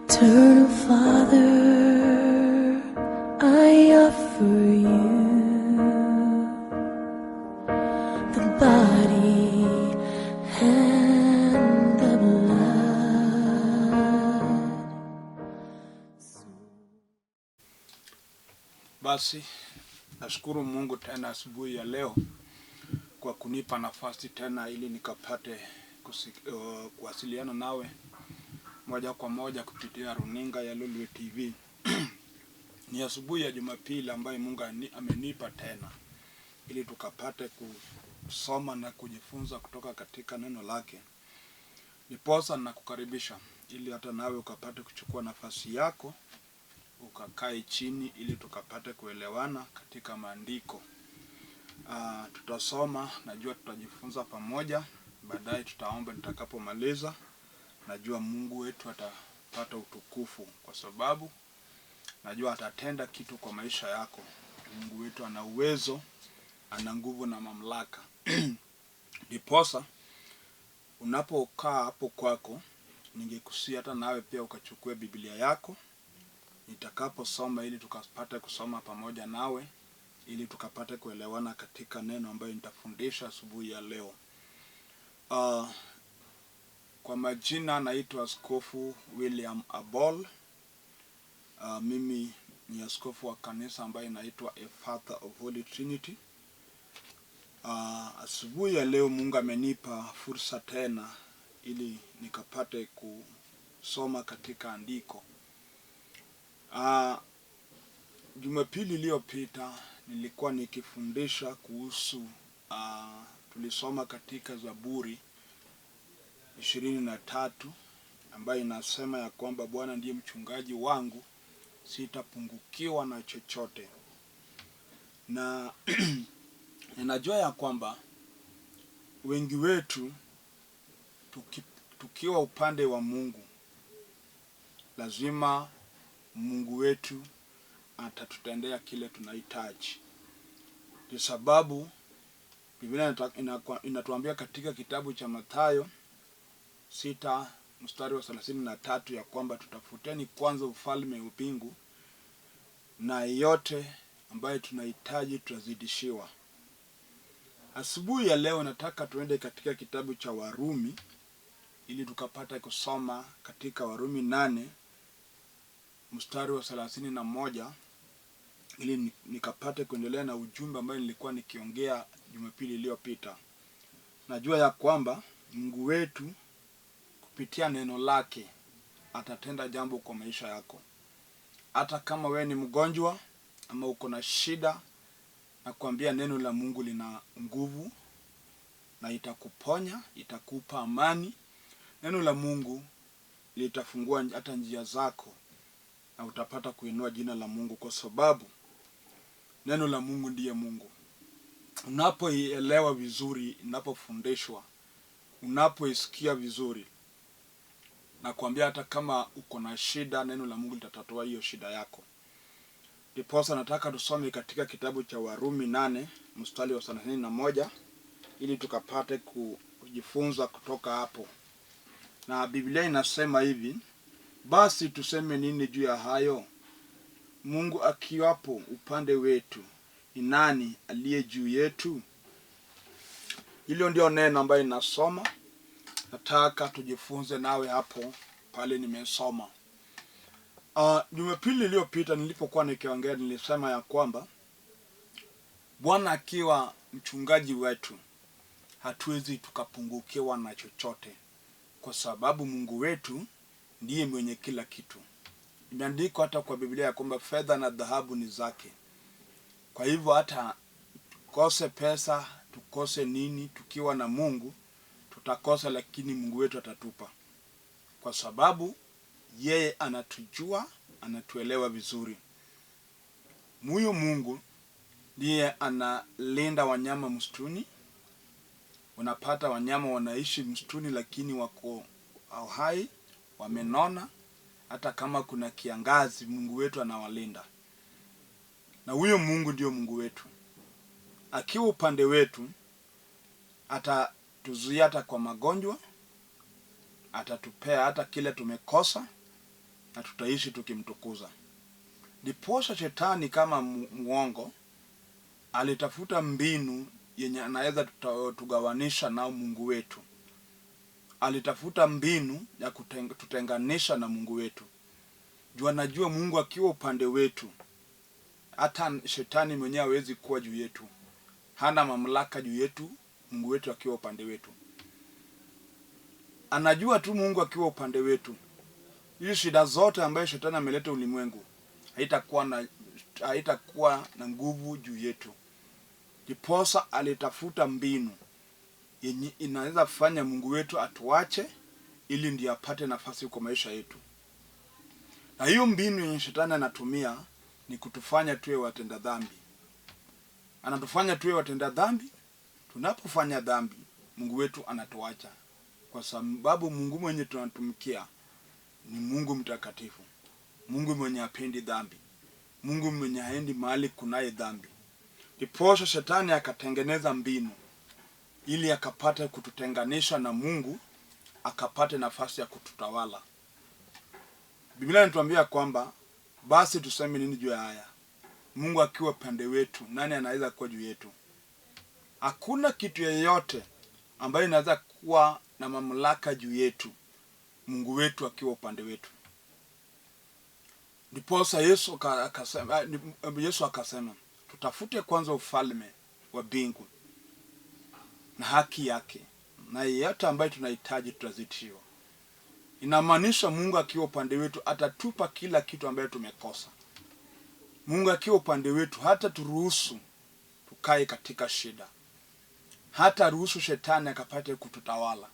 Eternal Father, I offer you the body and the blood. Basi nashukuru Mungu tena asubuhi ya leo kwa kunipa nafasi tena ili nikapate kuwasiliana nawe moja kwa moja kupitia runinga ya Lolwe TV. Ni asubuhi ya Jumapili ambayo Mungu amenipa tena ili tukapate kusoma na kujifunza kutoka katika neno lake. Ndiposa nakukaribisha ili hata nawe ukapate kuchukua nafasi yako ukakae chini ili tukapate kuelewana katika maandiko. Tutasoma, najua tutajifunza pamoja, baadaye tutaomba nitakapomaliza. Najua Mungu wetu atapata utukufu kwa sababu najua atatenda kitu kwa maisha yako. Mungu wetu ana uwezo, ana nguvu na mamlaka. Ndiposa unapokaa hapo kwako, ningekusihi hata nawe pia ukachukue Biblia yako nitakaposoma ili tukapate kusoma pamoja nawe ili tukapate kuelewana katika neno ambayo nitafundisha asubuhi ya leo. Kwa majina naitwa Askofu William Abol. Mimi ni askofu wa kanisa ambayo inaitwa Father of Holy Trinity. Asubuhi ya leo Mungu amenipa fursa tena ili nikapate kusoma katika andiko. Jumapili iliyopita nilikuwa nikifundisha kuhusu tulisoma katika Zaburi 23 ambayo inasema ya kwamba Bwana ndiye mchungaji wangu, sitapungukiwa na chochote. Na ninajua ya kwamba wengi wetu tukiwa upande wa Mungu, lazima Mungu wetu atatutendea kile tunahitaji. Ndio sababu Biblia inatuambia katika kitabu cha Mathayo 6 mstari wa 33 ya kwamba tutafuteni kwanza ufalme wa mbingu na yote ambayo tunahitaji tutazidishiwa. Asubuhi ya leo nataka tuende katika kitabu cha Warumi ili tukapata kusoma katika Warumi 8 mstari wa 31 ili nikapate kuendelea na ujumbe ambao nilikuwa nikiongea Jumapili iliyopita. Najua ya kwamba Mungu wetu kupitia neno lake atatenda jambo kwa maisha yako. Hata kama wewe ni mgonjwa ama uko na shida, nakwambia neno la Mungu lina nguvu na itakuponya, itakupa amani. Neno la Mungu litafungua hata njia zako na utapata kuinua jina la Mungu, kwa sababu neno la Mungu ndiye Mungu. Unapoielewa vizuri, unapofundishwa, unapoisikia vizuri, nakwambia hata kama uko na shida, neno la Mungu litatatua hiyo shida yako. Ndiposa nataka tusome katika kitabu cha Warumi 8 mstari wa 31 ili tukapate kujifunza kutoka hapo. Na Biblia inasema hivi: basi tuseme nini juu ya hayo? Mungu akiwapo upande wetu, ni nani aliye juu yetu? Hilo ndio neno ambayo ninasoma. Nataka tujifunze nawe hapo pale nimesoma. Jumapili iliyopita nilipokuwa nikiongea nilisema ya kwamba Bwana akiwa mchungaji wetu hatuwezi tukapungukiwa na chochote, kwa sababu Mungu wetu ndiye mwenye kila kitu. Imeandikwa hata kwa Biblia ya kwamba fedha na dhahabu ni zake. Kwa hivyo hata tukose pesa, tukose nini, tukiwa na Mungu tutakosa, lakini Mungu wetu atatupa, kwa sababu yeye anatujua, anatuelewa vizuri. Huyu Mungu ndiye analinda wanyama msituni. Unapata wanyama wanaishi msituni lakini wako hai, wamenona. Hata kama kuna kiangazi, Mungu wetu anawalinda. Na huyo Mungu ndio Mungu wetu. Akiwa upande wetu, atatuzuia hata kwa magonjwa, atatupea hata kile tumekosa, na tutaishi tukimtukuza. Ndiposa shetani kama muongo alitafuta mbinu yenye anaweza tugawanisha nao Mungu wetu. Alitafuta mbinu ya tutenganisha na Mungu wetu. Juu anajua Mungu akiwa upande wetu, hata shetani mwenyewe hawezi kuwa juu yetu. Hana mamlaka juu yetu, Mungu wetu akiwa upande wetu. Anajua tu Mungu akiwa upande wetu, hizi shida zote ambayo shetani ameleta ulimwengu haitakuwa na nguvu juu yetu. Ndiposa alitafuta mbinu yenye inaweza fanya Mungu wetu atuache ili ndiye apate nafasi kwa maisha yetu. Na hiyo mbinu yenye shetani anatumia ni kutufanya tuwe watenda dhambi. Anatufanya tuwe watenda dhambi. Tunapofanya dhambi, Mungu wetu anatuacha, kwa sababu Mungu mwenye tunatumikia ni Mungu mtakatifu, Mungu mwenye hapendi dhambi, Mungu mwenye haendi mahali kunaye dhambi. Ndiposa shetani akatengeneza mbinu ili akapate kututenganisha na Mungu, akapate nafasi ya kututawala. Biblia inatuambia kwamba basi tuseme nini juu ya haya? Mungu akiwa pande wetu, nani anaweza kuwa juu yetu? Hakuna kitu yeyote ambayo inaweza kuwa na mamlaka juu yetu, Mungu wetu akiwa upande wetu. Ndiposa Yesu akasema tutafute kwanza ufalme wa mbingu na haki yake, na yeyote ambayo tunahitaji tutazidishiwa. Inamaanisha Mungu akiwa upande wetu atatupa kila kitu ambayo tumekosa. Mungu akiwa upande wetu hata turuhusu tukae katika shida, hata ruhusu shetani akapate kututawala,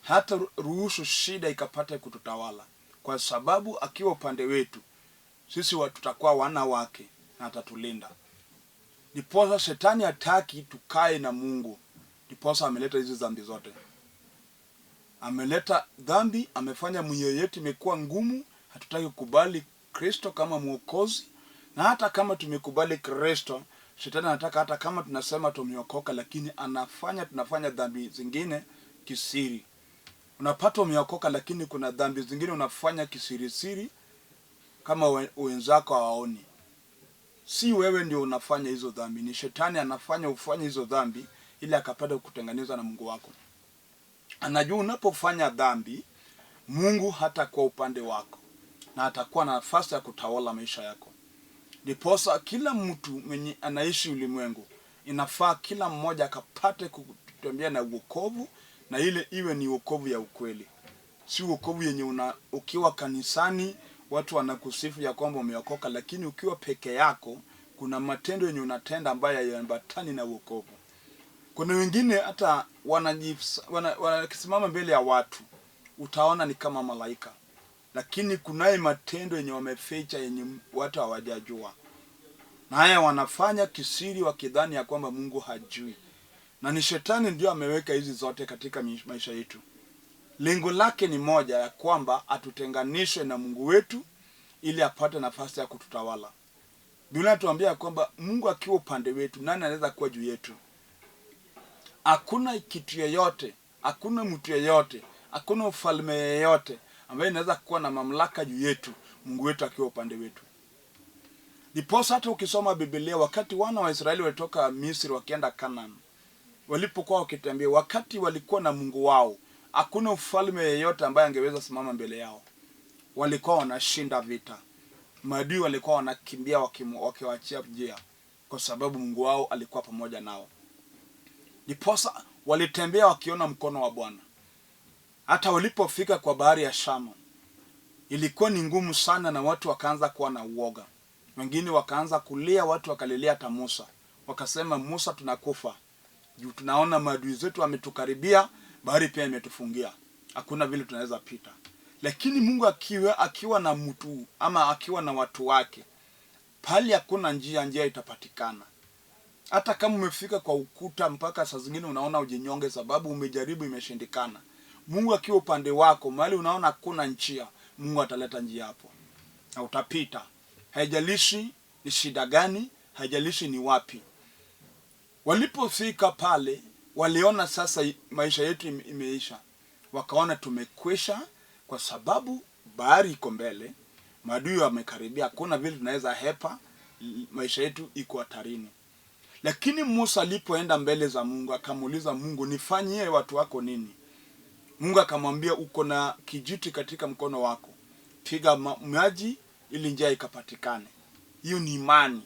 hata ruhusu shida ikapate kututawala, kwa sababu akiwa upande wetu sisi tutakuwa wana wake na atatulinda. Ndiposa shetani hataki tukae na Mungu, ndiposa ameleta hizi dhambi zote. Ameleta dhambi, amefanya mioyo yetu imekuwa ngumu, hatutaki kukubali Kristo kama Mwokozi. Na hata kama tumekubali Kristo, shetani anataka hata kama tunasema tumeokoka, lakini anafanya tunafanya dhambi zingine kisiri. Unapata umeokoka, lakini kuna dhambi zingine unafanya kisirisiri kama wenzako hawaoni. Si wewe ndio unafanya hizo dhambi, ni shetani anafanya ufanye hizo dhambi ili akapate kutenganizwa na Mungu wako. Anajua unapofanya dhambi, Mungu hatakuwa upande wako na atakuwa na nafasi ya kutawala maisha yako. Ndiposa kila mtu mwenye anaishi ulimwengu inafaa kila mmoja akapate kutembea na wokovu, na ile iwe ni wokovu ya ukweli. Si wokovu yenye ukiwa kanisani watu wanakusifu ya kwamba umeokoka, lakini ukiwa peke yako kuna matendo yenye unatenda ambayo hayaambatani na wokovu. Kuna wengine hata wanakisimama mbele ya watu utaona ni kama malaika, lakini kunaye matendo yenye wameficha yenye watu hawajajua, na haya wanafanya kisiri wakidhani ya kwamba Mungu hajui. Na ni shetani ndio ameweka hizi zote katika maisha yetu. Lengo lake ni moja, ya kwamba atutenganishe na Mungu wetu ili apate nafasi ya kututawala. Biblia inatuambia kwamba Mungu akiwa upande wetu, nani anaweza kuwa juu yetu? Hakuna kitu yeyote, hakuna mtu yeyote, hakuna ufalme yeyote ambaye inaweza kuwa na mamlaka juu yetu, Mungu wetu akiwa upande wetu. Ndiposa hata ukisoma Biblia, wakati wana wa Israeli walitoka Misri wakienda Canaan, walipokuwa wakitembea, wakati walikuwa na Mungu wao, hakuna ufalme yeyote ambaye angeweza simama mbele yao. Walikuwa wanashinda vita. Maadui walikuwa wanakimbia wakiwaachia njia, kwa sababu Mungu wao alikuwa pamoja nao. Ndiposa walitembea wakiona mkono wa Bwana. Hata walipofika kwa bahari ya Shamu, ilikuwa ni ngumu sana, na watu wakaanza kuwa na uoga. Wengine wakaanza kulia, watu wakalilia hata Musa. Wakasema, Musa, tunakufa. Juu tunaona maadui zetu wametukaribia, bahari pia imetufungia. Hakuna vile tunaweza pita. Lakini Mungu akiwa na mtu ama akiwa na watu wake, pale hakuna njia, njia itapatikana. Hata kama umefika kwa ukuta mpaka saa zingine unaona ujinyonge sababu umejaribu imeshindikana. Mungu akiwa upande wako, mahali unaona hakuna njia, Mungu ataleta njia hapo. Na utapita. Haijalishi ni shida gani, haijalishi ni wapi. Walipofika pale, waliona sasa maisha yetu imeisha. Wakaona tumekwisha kwa sababu Bahari iko mbele, maadui wamekaribia, hakuna vile tunaweza hepa, maisha yetu iko hatarini. Lakini Musa alipoenda mbele za Mungu akamuuliza Mungu, nifanyie watu wako nini? Mungu akamwambia, uko na kijiti katika mkono wako, piga maji ili njia ikapatikane. Hiyo ni imani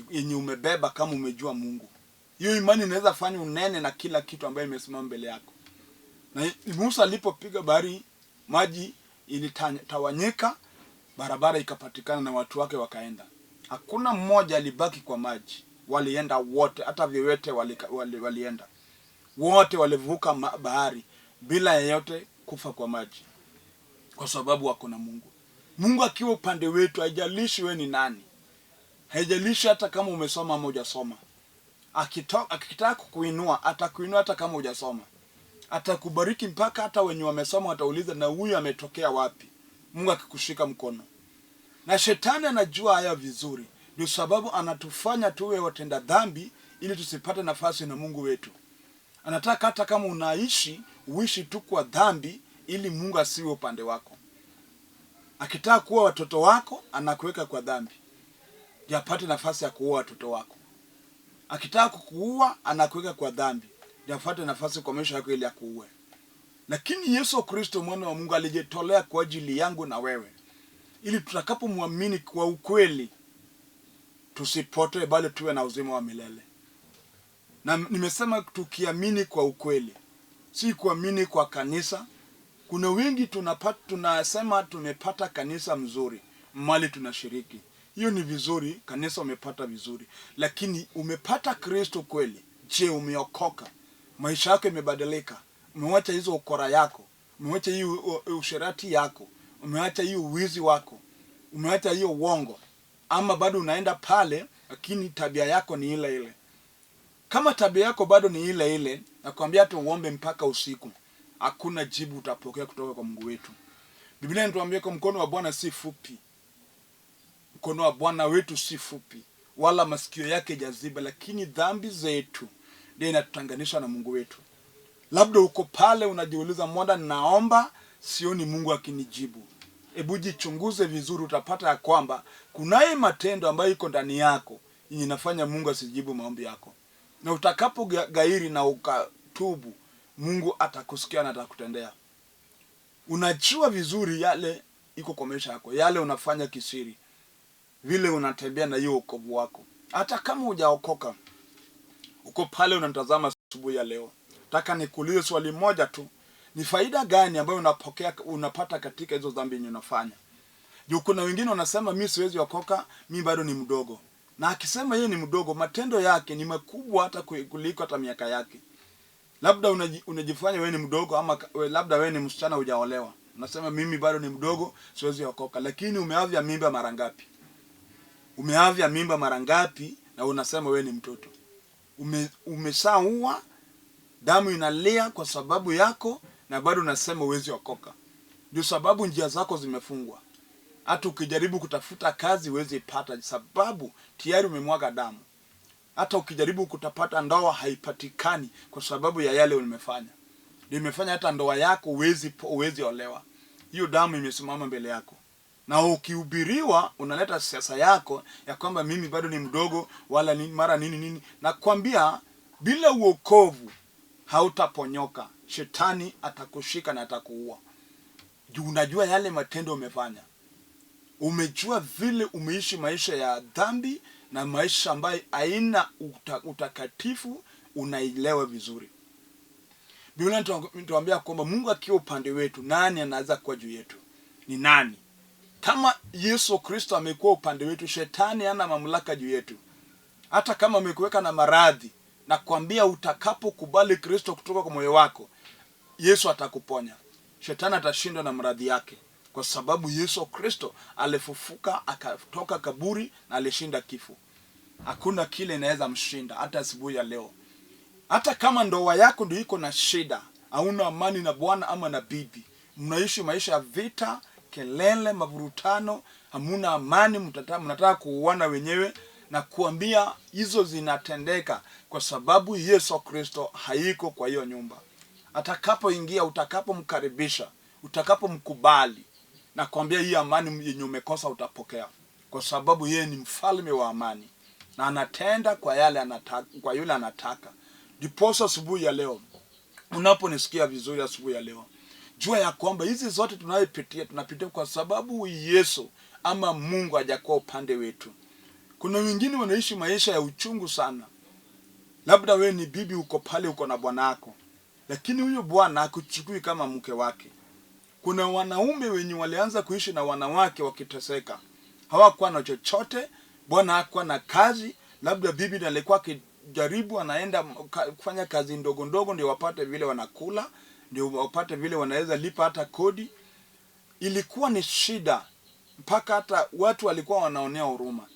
yenye umebeba kama umejua Mungu. Hiyo imani inaweza fanya unene na kila kitu ambayo imesimama mbele yako. Na Musa alipopiga bahari, maji ilitawanyika, barabara ikapatikana na watu wake wakaenda. Hakuna mmoja alibaki kwa maji, walienda wote, hata viwete walienda wote, walivuka bahari bila yeyote kufa kwa maji, kwa sababu wako na Mungu. Mungu akiwa upande wetu, haijalishi we ni nani, haijalishi hata kama umesoma ama hujasoma. Akitaka kukuinua atakuinua hata kama hujasoma, atakubariki mpaka hata wenye wamesoma watauliza, na huyu ametokea wapi? Mungu akikushika mkono. Na shetani anajua haya vizuri, ndio sababu anatufanya tuwe watenda dhambi ili tusipate nafasi na Mungu wetu. Anataka hata kama unaishi uishi tu kwa dhambi ili Mungu asiwe upande wako. Akitaka kuwa watoto wako anakuweka kwa dhambi ndio apate nafasi ya kuua watoto wako. Akitaka kukuua anakuweka kwa dhambi ndio apate nafasi kwa maisha yako ili akuue. Lakini Yesu Kristo mwana wa Mungu alijitolea kwa ajili yangu na wewe, ili tutakapomwamini kwa ukweli tusipotee, bali tuwe na uzima wa milele. Na nimesema tukiamini kwa ukweli, si kuamini kwa kanisa. Kuna wengi tunasema tumepata kanisa mzuri, mali tunashiriki. Hiyo ni vizuri, kanisa umepata vizuri, lakini umepata Kristo kweli? Je, umeokoka? Maisha yako imebadilika? Umewacha hizo ukora yako, umewacha hiyo usherati yako, umewacha hiyo uwizi wako, umewacha hiyo uongo, ama bado unaenda pale lakini tabia yako ni ile ile? Kama tabia yako bado ni ile ile, nakwambia hata uombe mpaka usiku, hakuna jibu utapokea kutoka kwa Mungu wetu. Biblia inatuambia kwa mkono wa Bwana si fupi, mkono wa Bwana wetu si fupi, wala masikio yake jaziba, lakini dhambi zetu ndio inatutenganisha na Mungu wetu. Labda uko pale unajiuliza, mbona naomba sioni Mungu akinijibu? Hebu jichunguze vizuri, utapata ya kwamba kunaye matendo ambayo iko ndani yako yenye inafanya Mungu asijibu maombi yako. Na utakapogairi na ukatubu, Mungu atakusikia na atakutendea. Unajua vizuri yale iko kwa maisha yako, yale unafanya kisiri, vile unatembea na hiyo wokovu wako. Hata kama hujaokoka, uko pale unatazama asubuhi ya leo, nataka nikuulize swali moja tu. Ni faida gani ambayo unapata katika hizo dhambi yenye unafanya? Juu kuna wengine wanasema mimi siwezi okoka, mimi bado ni mdogo. Na akisema yeye ni mdogo, matendo yake ni makubwa hata kuliko hata miaka yake. Labda unajifanya wewe ni mdogo, ama labda wewe ni msichana hujaolewa. Unasema mimi bado ni mdogo, siwezi okoka. Lakini umeavya mimba mara ngapi? Umeavya mimba mara ngapi na unasema wewe ni mtoto? Umeshaua, damu inalia kwa sababu yako na bado unasema huwezi okoka. Ndio sababu njia zako zimefungwa. Hata ukijaribu kutafuta kazi huwezi ipata, sababu tayari umemwaga damu. Hata ukijaribu kutapata ndoa haipatikani kwa sababu ya yale umefanya. Ndio imefanya hata ndoa yako huwezi olewa. Hiyo damu imesimama mbele yako. Na ukihubiriwa unaleta siasa yako ya kwamba mimi bado ni mdogo wala ni, mara nini nini. Nakwambia bila uokovu hautaponyoka. Shetani atakushika na atakuua. Juu unajua yale matendo umefanya. Umejua vile umeishi maisha ya dhambi na maisha ambayo haina utakatifu, unaelewa vizuri. Biblia inatuambia kwamba Mungu akiwa upande wetu, nani anaweza kuwa juu yetu? Ni nani? Kama Yesu Kristo amekuwa upande wetu, shetani hana mamlaka juu yetu. Hata kama amekuweka na maradhi, nakwambia utakapokubali Kristo kutoka kwa moyo wako, Yesu atakuponya. Shetani atashindwa na maradhi yake, kwa sababu Yesu Kristo alifufuka akatoka kaburi na alishinda kifo. Hakuna kile inaweza mshinda hata asubuhi ya leo. Hata kama ndoa yako ndio iko na shida, hauna amani na bwana ama na bibi, mnaishi maisha ya vita, kelele, mavurutano, hamuna amani, mnataka kuuana wenyewe, na kuambia hizo zinatendeka kwa sababu Yesu Kristo haiko kwa hiyo nyumba. Atakapoingia, utakapomkaribisha, utakapomkubali, Nakwambia hii amani yenye umekosa utapokea, kwa sababu yeye ni mfalme wa amani na anatenda kwa yale anataka, kwa yule anataka. Ndiposa asubuhi ya leo unaponisikia vizuri asubuhi ya leo, jua ya kwamba hizi zote tunayopitia tunapitia kwa sababu Yesu ama Mungu hajakuwa upande wetu. Kuna wengine wanaishi maisha ya uchungu sana. Labda wewe ni bibi, uko pale, uko na bwana wako, lakini huyo bwana hakuchukui kama mke wake. Kuna wanaume wenye walianza kuishi na wanawake wakiteseka, hawakuwa na chochote, bwana hakuwa na kazi, labda bibi ndiye alikuwa akijaribu, anaenda kufanya kazi ndogo ndogo ndio wapate vile wanakula, ndio wapate vile wanaweza lipa hata kodi. Ilikuwa ni shida, mpaka hata watu walikuwa wanaonea huruma.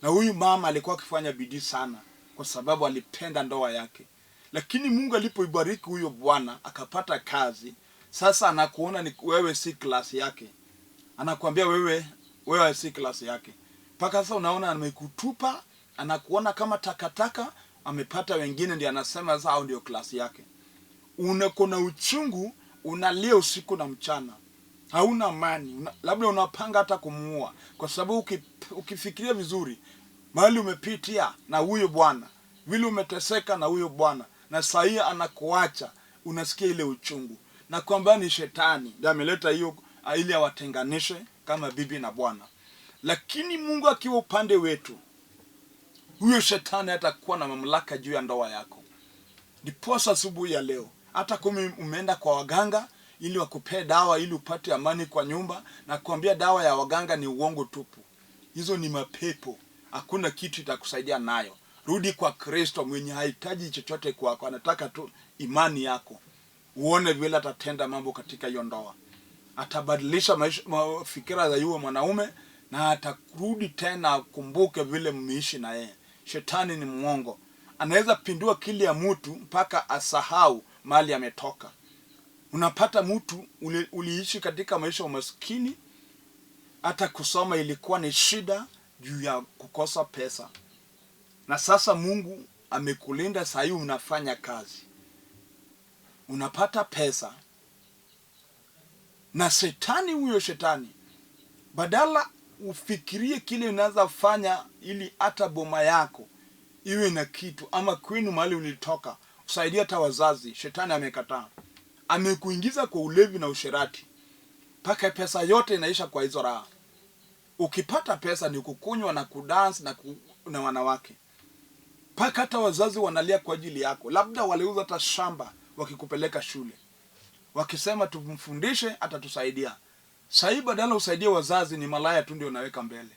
Na huyu mama alikuwa akifanya bidii sana, kwa sababu alipenda ndoa yake. Lakini Mungu alipoibariki huyo bwana akapata kazi, sasa anakuona ni wewe si class yake, anakuambia wewe si class yake. Mpaka sasa unaona amekutupa, anakuona kama takataka, amepata wengine ndio anasema sasa hao ndio class yake. Kuna uchungu, unalia usiku na mchana, hauna amani, labda unapanga hata kumuua, kwa sababu ukifikiria vizuri mahali umepitia na huyo bwana, vile umeteseka na huyo bwana, na saa hii anakuacha, unasikia ile uchungu, na kwamba ni shetani ndiye ameleta hiyo ili awatenganishe kama bibi na bwana. Lakini Mungu akiwa upande wetu, huyo shetani hatakuwa na mamlaka juu ya ndoa yako. Ndiposa asubuhi ya leo, hata kama umeenda kwa waganga ili wakupee dawa ili upate amani kwa nyumba, na kuambia dawa ya waganga ni uongo tupu, hizo ni mapepo, hakuna kitu itakusaidia nayo. Rudi kwa Kristo mwenye hahitaji chochote kwako, anataka tu imani yako, uone vile atatenda mambo katika hiyo ndoa. Atabadilisha maisha, fikira za yule mwanaume na atarudi tena akumbuke vile mmeishi na yeye. Shetani ni mwongo, anaweza pindua akili ya mtu mpaka asahau mahali ametoka. Unapata mtu uliishi katika maisha ya umaskini, hata kusoma ilikuwa ni shida juu ya kukosa pesa, na sasa Mungu amekulinda, saa hii unafanya kazi, unapata pesa, na shetani huyo shetani, badala ufikirie kile unaweza fanya ili hata boma yako iwe na kitu, ama kwenu mahali ulitoka usaidie hata wazazi, shetani amekataa, amekuingiza kwa ulevi na usherati, mpaka pesa yote inaisha kwa hizo raha. Ukipata pesa ni kukunywa na kudance na wanawake, mpaka hata wazazi wanalia kwa ajili yako. Labda waliuza hata shamba wakikupeleka shule, wakisema tumfundishe atatusaidia. Sahii badala usaidie wazazi, ni malaya tu ndio unaweka mbele.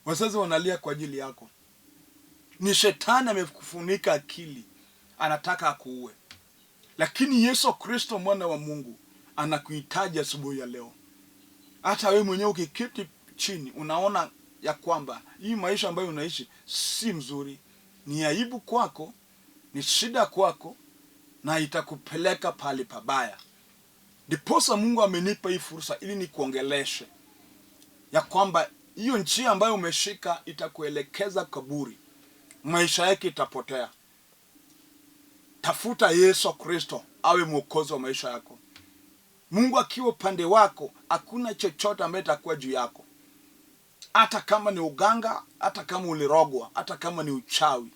Wazazi wanalia kwa ajili yako. Ni shetani amekufunika akili, anataka akuue. Lakini Yesu Kristo mwana wa Mungu anakuhitaji asubuhi ya leo. Hata wewe mwenyewe ukiketi chini unaona ya kwamba hii maisha ambayo unaishi si mzuri, ni aibu kwako, ni shida kwako, na itakupeleka pahali pabaya. Ndiposa Mungu amenipa hii fursa ili nikuongeleshe ya kwamba hiyo njia ambayo umeshika itakuelekeza kaburi, maisha yake itapotea. Tafuta Yesu Kristo awe mwokozi wa maisha yako. Mungu akiwa upande wako, hakuna chochote ambaye itakuwa juu yako, hata kama ni uganga, hata kama ulirogwa, hata kama ni uchawi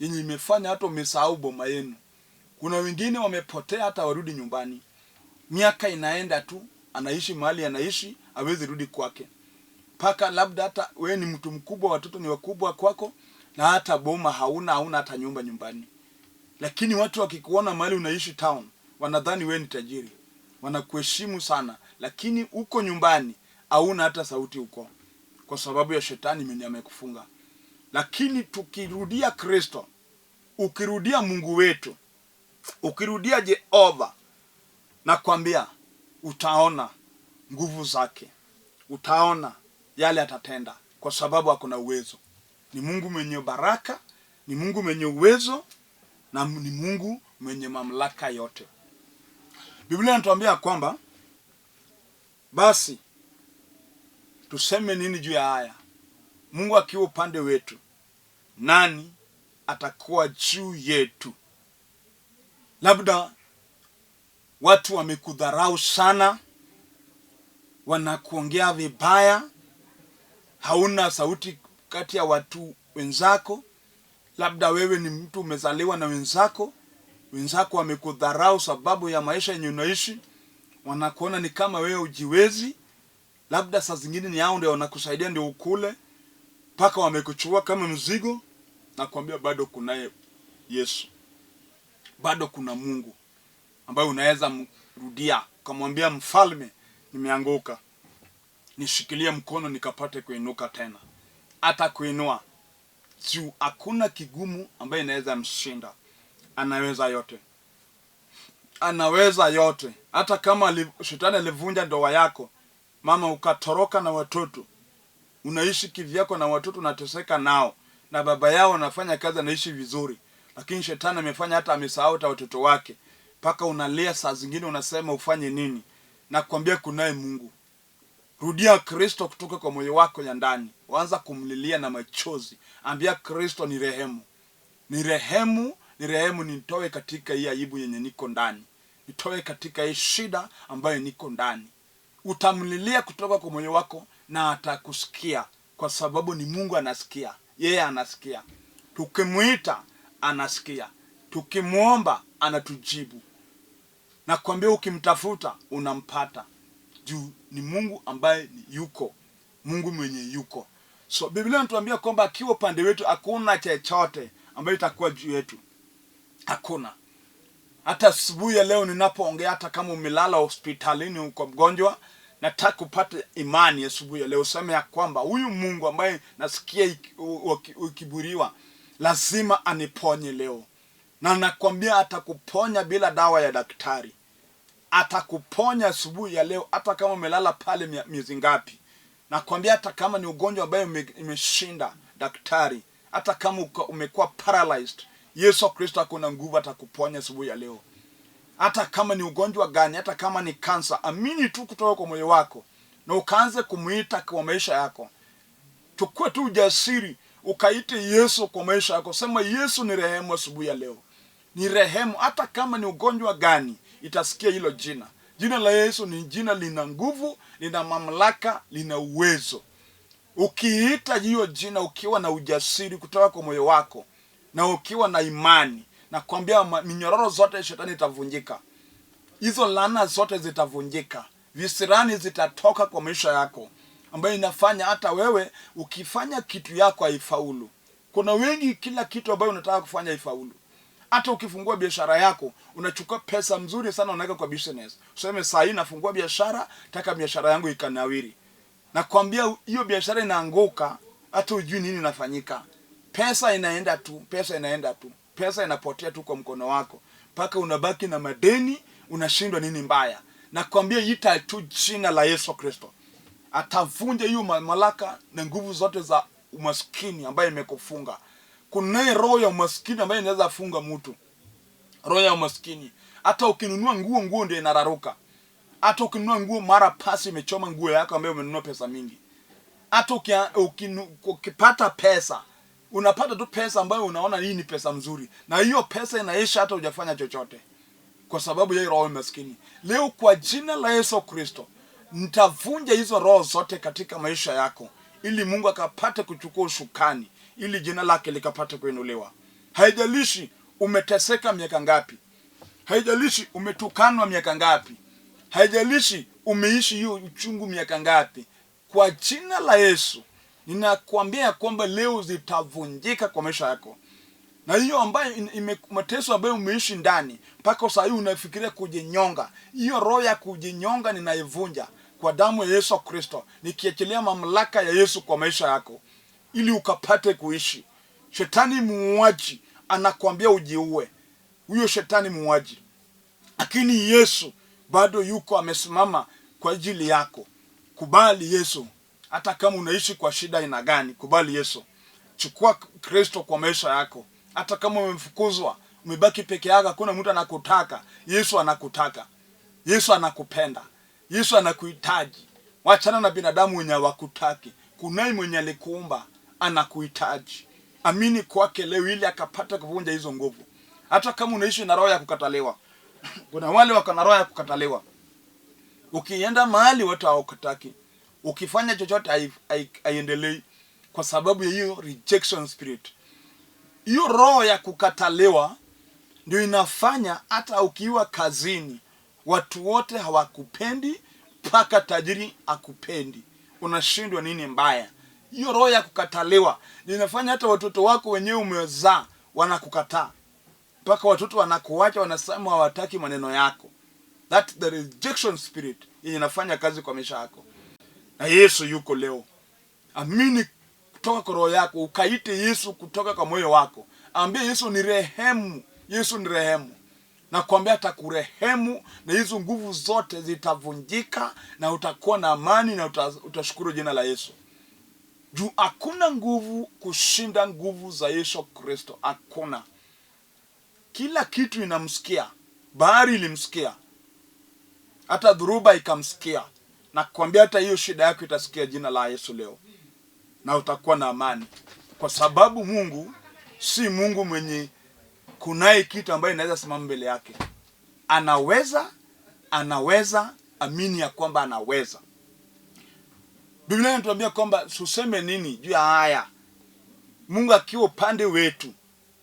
yenye imefanya hata umesahau boma yenu. Kuna wengine wamepotea hata warudi nyumbani, miaka inaenda tu, anaishi mahali anaishi, hawezi rudi kwake, mpaka labda hata wewe ni mtu mkubwa, watoto ni wakubwa kwako, na hata boma hauna, hauna hata nyumba nyumbani. Lakini watu wakikuona mahali unaishi town, wanadhani wewe ni tajiri, wanakuheshimu sana, lakini uko nyumbani hauna hata sauti huko, kwa sababu ya shetani mwenye amekufunga. Lakini tukirudia Kristo, ukirudia Mungu wetu, ukirudia Jehova, nakwambia utaona nguvu zake, utaona yale atatenda, kwa sababu ako na uwezo. Ni Mungu mwenye baraka, ni Mungu mwenye uwezo, na ni Mungu mwenye mamlaka yote. Biblia inatuambia kwamba basi tuseme nini juu ya haya? Mungu akiwa upande wetu, nani atakuwa juu yetu? Labda watu wamekudharau sana, wanakuongea vibaya, hauna sauti kati ya watu wenzako. Labda wewe ni mtu umezaliwa na wenzako, wenzako wamekudharau sababu ya maisha yenye unaishi, wanakuona ni kama wewe ujiwezi. Labda saa zingine ni hao ndio wanakusaidia ndio ukule, mpaka wamekuchukua kama mzigo. Nakwambia bado kunaye Yesu, bado kuna Mungu ambaye unaweza mrudia ukamwambia, mfalme, nimeanguka, nishikilie mkono nikapate kuinuka tena. Atakuinua juu, hakuna kigumu ambaye inaweza mshinda. Anaweza yote, anaweza yote. Hata kama shetani alivunja ndoa yako mama, ukatoroka na watoto, unaishi kivyako na watoto, unateseka nao, na baba yao anafanya kazi, anaishi vizuri, lakini shetani amefanya hata amesahau hata watoto wake, mpaka unalia saa zingine unasema ufanye nini? Nakwambia kunaye Mungu. Rudia Kristo kutoka kwa moyo wako ya ndani, anza kumlilia na machozi, ambia Kristo ni rehemu, ni rehemu, ni rehemu, nitoe katika hii aibu yenye niko ndani, nitoe katika hii shida ambayo niko ndani. Utamlilia kutoka kwa moyo wako na atakusikia, kwa sababu ni Mungu anasikia, yeye anasikia. Tukimwita anasikia, tukimwomba anatujibu. Nakwambia ukimtafuta unampata, juu ni Mungu ambaye ni yuko, Mungu mwenye yuko. So Biblia inatuambia kwamba akiwa upande wetu hakuna chochote ambayo itakuwa juu yetu, hakuna. Hata asubuhi ya leo ninapoongea, hata kama umelala hospitalini uko mgonjwa, nataka upate imani asubuhi ya leo, useme ya kwamba huyu Mungu ambaye nasikia ukiburiwa lazima aniponye leo, na nakwambia atakuponya bila dawa ya daktari. Atakuponya asubuhi ya leo, hata kama umelala pale miezi ngapi. Nakwambia hata kama ni ugonjwa ambayo imeshinda daktari, hata kama umekuwa paralyzed, Yesu Kristo ako na nguvu, atakuponya asubuhi ya leo. Hata kama ni ugonjwa gani, hata kama ni kansa, amini tu kutoka kwa moyo wako na ukaanze kumuita kwa maisha yako. Chukua tu ujasiri ukaite Yesu kwa maisha yako, sema Yesu ni rehemu asubuhi ya leo, ni rehemu. Hata kama ni ugonjwa gani, itasikia hilo jina. Jina la Yesu ni jina lina nguvu, lina mamlaka, lina uwezo. Ukiita hiyo jina ukiwa na ujasiri kutoka kwa moyo wako na ukiwa na imani, nakwambia minyororo zote ya shetani itavunjika, hizo laana zote zitavunjika, visirani zitatoka kwa maisha yako, ambayo inafanya hata wewe ukifanya kitu yako haifaulu. Kuna wengi, kila kitu ambayo unataka kufanya haifaulu. Hata ukifungua biashara yako unachukua pesa mzuri sana unaweka kwa business, useme saa hii nafungua biashara, taka biashara yangu ikanawiri. Nakwambia hiyo biashara inaanguka, hata hujui nini inafanyika. Pesa inaenda tu, pesa inaenda tu, pesa inapotea tu kwa mkono wako, mpaka unabaki na madeni, unashindwa nini mbaya. Nakwambia ita tu jina la Yesu Kristo, atavunja hiyo mamlaka na nguvu zote za umaskini ambayo imekufunga. Kunaye roho ya umaskini ambayo inaweza funga mtu, roho ya umaskini. Hata ukinunua nguo, nguo ndio inararuka. Hata ukinunua nguo, mara pasi imechoma nguo yako ambayo umenunua pesa mingi. Hata ukipata pesa, unapata tu pesa ambayo unaona hii ni pesa mzuri, na hiyo pesa inaisha hata hujafanya chochote, kwa sababu ya roho maskini. Leo kwa jina la Yesu Kristo nitavunja hizo roho zote katika maisha yako, ili Mungu akapate kuchukua usukani, ili jina lake likapate kuinuliwa. Haijalishi umeteseka miaka ngapi, haijalishi umetukanwa miaka ngapi, haijalishi umeishi hiyo uchungu miaka ngapi, kwa jina la Yesu ninakuambia kwamba leo zitavunjika kwa maisha yako. Na hiyo ambayo mateso ambayo umeishi ndani mpaka saa hii unafikiria kujinyonga, hiyo roho ya kujinyonga ninaivunja kwa damu ya Yesu Kristo, nikiachilia mamlaka ya Yesu kwa maisha yako ili ukapate kuishi. Shetani muuaji anakuambia ujiue, huyo shetani muuaji, lakini Yesu bado yuko amesimama kwa ajili yako. Kubali Yesu, hata kama unaishi kwa shida aina gani, kubali Yesu. Chukua Kristo kwa maisha yako, hata kama umefukuzwa, umebaki peke yako, hakuna mtu anakutaka, Yesu anakutaka. Yesu anakupenda, Yesu anakuhitaji. Wachana na binadamu wenye hawakutaki. Kunaye mwenye alikuumba anakuhitaji. Amini kwake leo ili akapata kuvunja hizo nguvu. Hata kama unaishi na roho ya kukataliwa, kuna wale wako na roho ya kukataliwa. Ukienda mahali watu hawakutaki, ukifanya chochote haiendelei, kwa sababu ya hiyo rejection spirit. Hiyo roho ya kukataliwa ndio inafanya hata ukiwa kazini watu wote hawakupendi, mpaka tajiri akupendi. Unashindwa nini mbaya? Hiyo roho ya kukataliwa ndio inafanya hata watoto wako wenyewe umezaa wanakukataa, mpaka watoto wanakuacha, wanasema hawataki maneno yako. That the rejection spirit yenye inafanya kazi kwa maisha yako. Na Yesu yuko leo. Amini kutoka kwa roho yako, ukaite Yesu kutoka kwa moyo wako, ambie Yesu ni rehemu, Yesu ni rehemu. Nakwambia atakurehemu na hizo nguvu zote zitavunjika, na utakuwa na amani na utashukuru jina la Yesu. Juu hakuna nguvu kushinda nguvu za Yesu Kristo, hakuna. Kila kitu inamsikia. Bahari ilimsikia, hata dhuruba ikamsikia. Nakwambia hata hiyo shida yako itasikia jina la Yesu leo, na utakuwa na amani, kwa sababu Mungu si Mungu mwenye kunaye kitu ambayo inaweza simama mbele yake. Anaweza, anaweza. Amini ya kwamba anaweza. Biblia inatuambia kwamba tuseme nini juu ya haya? Mungu akiwa upande wetu,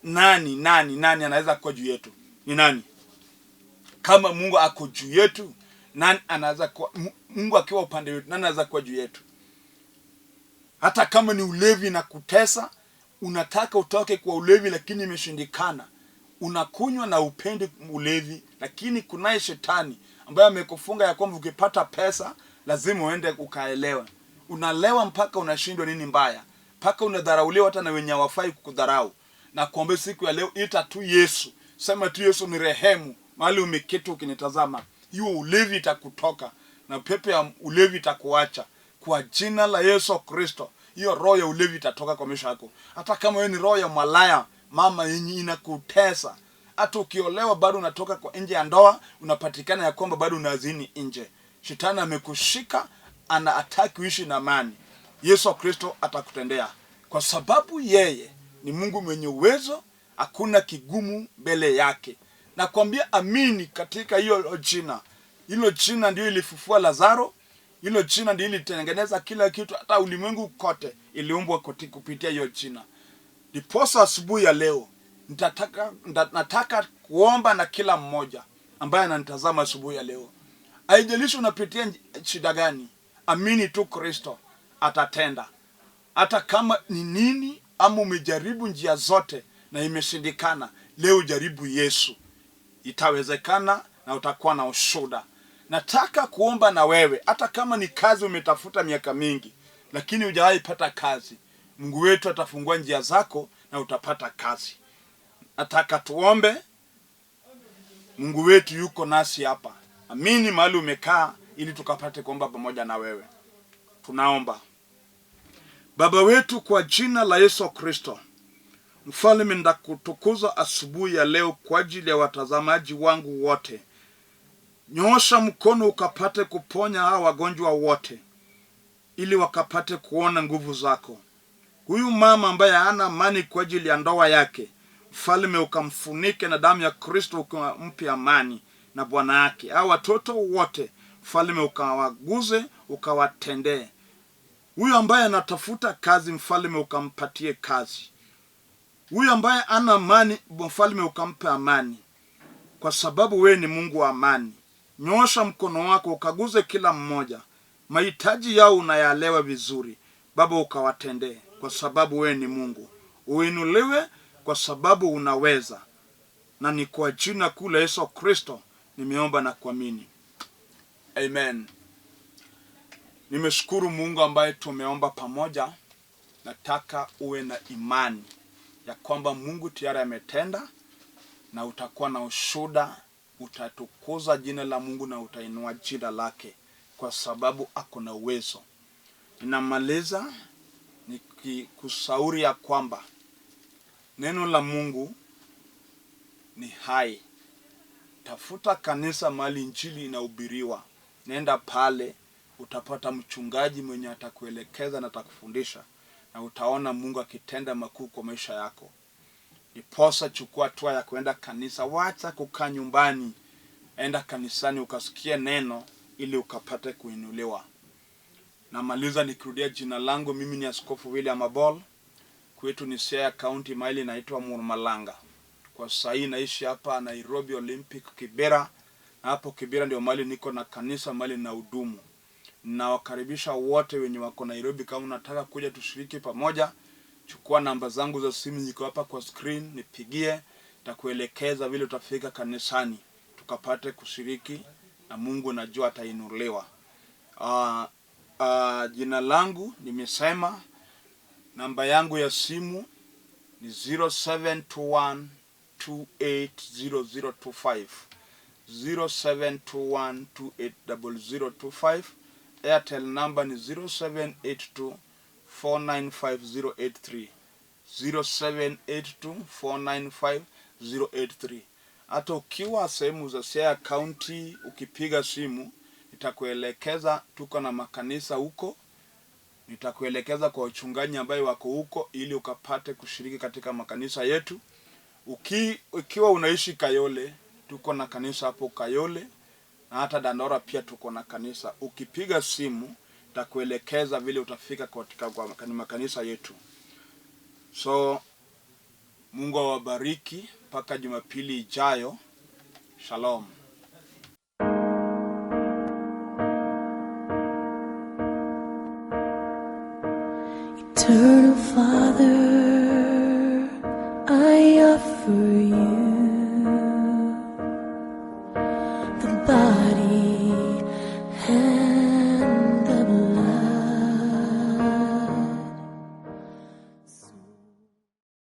nani nani nani anaweza kuwa juu yetu? Ni nani? Kama Mungu ako juu yetu, nani anaweza kuwa? Mungu akiwa upande wetu, nani anaweza kuwa juu yetu? Hata kama ni ulevi na kutesa, unataka utoke kwa ulevi lakini imeshindikana. Unakunywa na upendi ulevi, lakini kunaye shetani ambaye amekufunga ya kwamba ukipata pesa lazima uende ukaelewe. Unalewa mpaka unashindwa nini mbaya, mpaka unadharauliwa hata na wenye hawafai kukudharau. Na kuambia siku ya leo, ita tu Yesu, sema tu Yesu ni rehemu. Mahali umeketi ukinitazama, hiyo ulevi itakutoka na pepo ya ulevi itakuacha kwa jina la Yesu Kristo. Hiyo roho ya ulevi itatoka kwa maisha yako. Hata kama wewe ni roho ya malaya, mama yenye inakutesa, hata ukiolewa bado unatoka kwa nje ya ndoa, unapatikana ya kwamba bado unazini nje. Shetani amekushika, ana hataki uishi na amani. Yesu Kristo atakutendea, kwa sababu yeye ni Mungu mwenye uwezo, hakuna kigumu mbele yake. Nakwambia amini katika hiyo jina. Hilo jina ndio ilifufua Lazaro, hilo jina ndio ilitengeneza kila kitu, hata ulimwengu kote iliumbwa kupitia hiyo jina. Ndiposa asubuhi ya leo nataka kuomba na kila mmoja ambaye ananitazama asubuhi ya leo. Haijalishi unapitia shida gani, amini tu Kristo atatenda. Hata kama ni nini ama umejaribu njia zote na imeshindikana, leo jaribu Yesu, itawezekana na utakuwa na ushuhuda. Nataka kuomba na wewe, hata kama ni kazi umetafuta miaka mingi lakini hujawahi pata kazi, Mungu wetu atafungua njia zako na utapata kazi. Nataka tuombe. Mungu wetu yuko nasi hapa. Amini mahali umekaa ili tukapate kuomba pamoja na wewe. Tunaomba. Baba wetu, kwa jina la Yesu Kristo, Mfalme, ndakutukuza asubuhi ya leo kwa ajili ya watazamaji wangu wote. Nyoosha mkono ukapate kuponya hawa wagonjwa wote, ili wakapate kuona nguvu zako. Huyu mama ambaye hana amani kwa ajili ya ndoa yake, Mfalme, ukamfunike na damu ya Kristo, ukampe amani na bwana yake. Hawa watoto wote, Mfalme, ukawaguze, ukawatendee. Huyu ambaye anatafuta kazi, Mfalme, ukampatie kazi. Huyu ambaye ana amani, Mfalme, ukampe amani, kwa sababu wewe ni Mungu wa amani. Nyoosha mkono wako ukaguze kila mmoja, mahitaji yao unayaelewa vizuri Baba, ukawatendee, kwa sababu wewe ni Mungu. Uinuliwe kwa sababu unaweza, na ni kwa jina kuu la Yesu Kristo nimeomba na kuamini, amen. Nimeshukuru Mungu ambaye tumeomba pamoja. Nataka uwe na imani ya kwamba Mungu tayari ametenda, na utakuwa na ushuhuda, utatukuza jina la Mungu na utainua jina lake, kwa sababu ako na uwezo. Ninamaliza nikikushauri ya kwamba neno la Mungu ni hai. Tafuta kanisa mahali injili inahubiriwa, nenda pale, utapata mchungaji mwenye atakuelekeza na atakufundisha, na utaona Mungu akitenda makuu kwa maisha yako. Ndiposa chukua hatua ya kuenda kanisa, wacha kukaa nyumbani, enda kanisani ukasikie neno ili ukapate kuinuliwa. Namaliza nikirudia jina langu, mimi ni Askofu William Abol. Kwetu ni Siaya County, mahali inaitwa Murmalanga. Kwa sasa hii naishi hapa Nairobi Olympic Kibera, na hapo Kibera ndio mahali niko na kanisa, mahali na hudumu. Nawakaribisha wote wenye wako Nairobi, kama unataka kuja tushiriki pamoja, chukua namba zangu za simu ziko hapa kwa screen, nipigie, nitakuelekeza vile utafika kanisani tukapate kushiriki, na Mungu najua atainuliwa. Jina langu nimesema, namba yangu ya simu ni 0721 280025, 0721 280025. Airtel number ni 0782 495083, 0782 495083. Hata ukiwa sehemu za Siaya County, ukipiga simu nitakuelekeza, tuko na makanisa huko, nitakuelekeza kwa wachungaji ambaye wako huko ili ukapate kushiriki katika makanisa yetu. Ukiwa unaishi Kayole, tuko na kanisa hapo Kayole, na hata Dandora pia tuko na kanisa. Ukipiga simu nitakuelekeza vile utafika katika kwa makanisa yetu. So Mungu awabariki mpaka Jumapili ijayo. Shalom. Eternal Father, I offer you